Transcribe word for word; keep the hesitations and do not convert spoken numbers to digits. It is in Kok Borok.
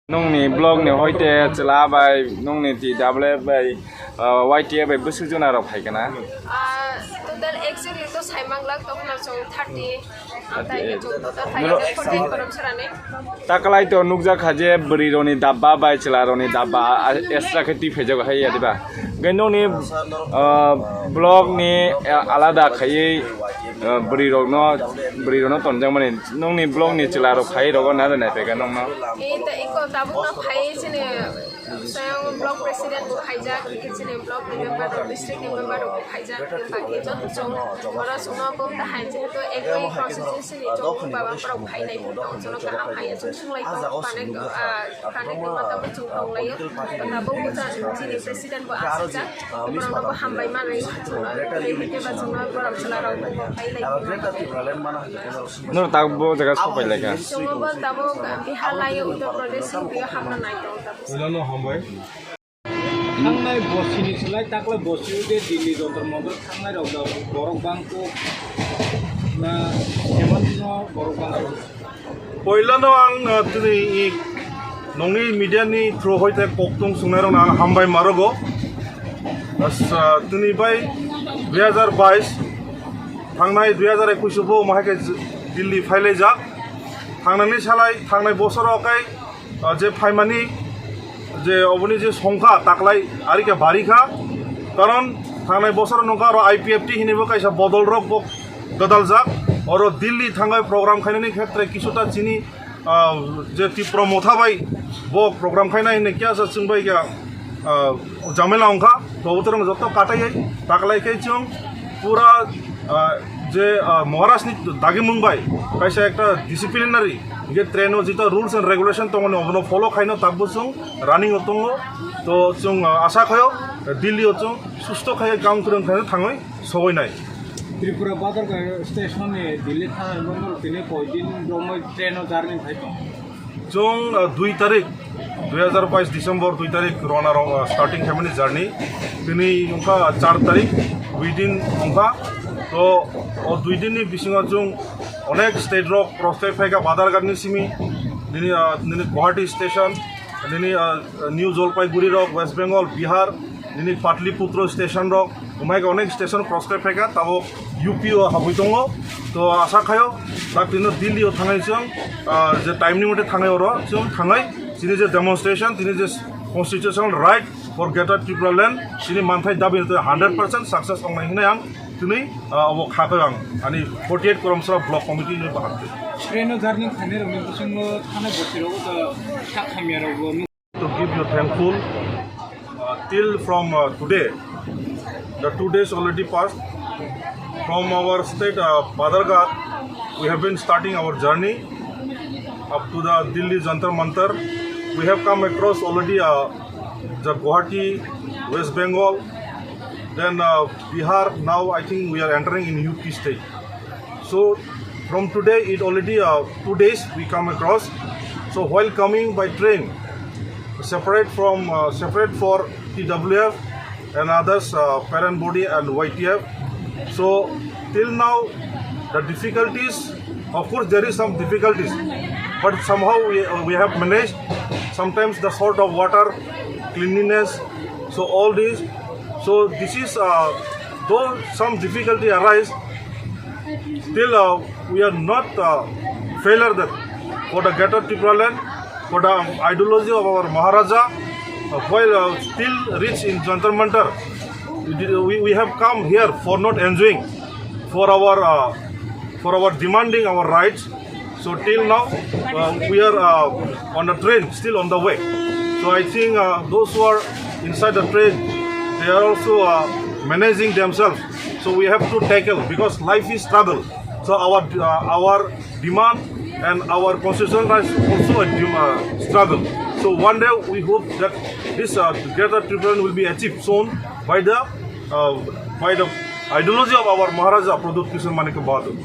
Nungni blog ni hoite chwla bai, nungni T W F bai, uh, Y T F bai bwswk jona rok phai kana? Ah, total exactly to sai manglak, tokno chwng thirty, ah, tai ke chwng total phai Nuro- khe forty korom srani. Takalai to nukjak kha je bwrwi roni dabba bai chwla roni dabba, ah, extra khe twi phaijago hai ya diba? Hwnkhe nungni, ah, blog ni, ah, alada khaiwi, ah, bwrwi rokno, bwrwi rokno tonjakmani. Nungni blog ni chwla rok phai rogo na nai phaikha nungno? E ta iko tabuk no phai chini swayang block president bo phaijak, chini block ni member rok, district ni member rok bo phaijak, bagwi joto chwng oro chwngno bo ta hai jehetu ek constituency ni chwng baba borok phai nai bo tong chwngno kaham hai chwng swng lai tong phanek, ah, phanek ni mata bo chwng tong lai o. Tabuk bo chini president bo asijak. Borokno bo hambai manwi, chwngno tei hwnkhe ba chwngno borok chwla rok bo pai lai. Noro tak bo jaga sok pai lai kha. Chwngno bo tabuk Bihar lai, Uttar Pradesh, U P o hamna nai tongo tabuk. Puilano hambai. Thangnai bosini slai taklai bosi de Delhi Jantar Mantar thangnai rok da borok bangkuk na Hemant no borok bangkuk. Poilano ang, uh, tini i nongni media ni through hoite koktung sungnairokno ang hambai marogo. As, uh, tini bai dui hazar bais thangnai dui hazar ekush bo mahai khe Delhi phailaijak. Thangnani salai thangnai bosoro kai, uh, je phaimani je oboni je songkha taklai arike barikha. Karon thangnai bosoro nongkha aro I P F T hinwi bo kaisa bodol rok bo gadaljak. Oro Delhi thangai program khainani khetre kisuta chini, ah, je Tipra Motha bai bo program khainai hinwi kya sa chwng bai kya, ah, jamela wngkha. To botorong joto kataiwi taklai khe chwng pura, ah, je, ah, Maharaj ni dagimung bai kaisa ekta disciplinary je train o jeta rules and regulation tongmani obono follow khaino tabuk chwng running o tongo. To chwng, ah, asa khaio Delhi o chwng susto khai kam kwrwng khaino thangwi sogwi nai. Tripura Badharghat station ni Delhi thana ni bondor tini koi din romoi train o journey khai tong. Chwng, uh, dui tarik, dui hazar bais December dui tarik rona rok, uh, starting khaimani journey. Tini wngkha char tarik, dui din wngkha. To o dui din ni bisingo chwng onek state rok cross khai phaikha Badharghat ni simi, nini, uh, nini Guwahati station, nini, uh, New Jalpaiguri rok, West Bengal, Bihar, nini Patliputra station rok, umai khe onek station cross khai phaikha, tabuk U P o habwi tongo. To asa khaio, tak tino Delhi o thangai chwng, ah, je time ni mote thangai oro, chwng thangai, chini je demonstration, chini je constitutional right for Greater Tripura Land, chini manthai dabi no hundred percent success wngnai hinwi ang tini, ah, obo kha khe ang ani forty-eight Koramsora Block Committee ni bahar khe. Train o journey khainai rokni bisingo thanai bwswirok o sak hamya rok bo. To give you thankful, uh, till from, uh, today, the two days already passed. From our state, uh, Badharghat, we have been starting our journey up to the Delhi Jantar Mantar. We have come across already, uh, the Guwahati, West Bengal, then, uh, Bihar. Now I think we are entering in U P state. So from today, it already, uh, two days we come across. So while coming by train, separate from, uh, separate for T W F and others, uh, parent body and Y T F. So till now, the difficulties, of course, there is some difficulties, but somehow we, we have managed. Sometimes the short of water, cleanliness, so all these. So this is, uh, though some difficulty arise, still, uh, we are not, uh, failure that for the Greater Tipraland, for the ideology of our Maharaja, uh, while, uh, still reach in Jantar Mantar, we, did- we, we have come here for not enjoying, for our, uh, for our demanding our rights. So till now, uh, we are, uh, on the train, still on the way. So I think, uh, those who are inside the train, they are also, uh, managing themselves. So we have to tackle because life is struggle. So our, uh, our demand and our constitutional rights also a dem- uh, struggle. So one day we hope that this, uh, Greater Tipraland will be achieved soon by the, uh, by the ideology of our Maharaja Pradyut Kishore Manikya Bahadur.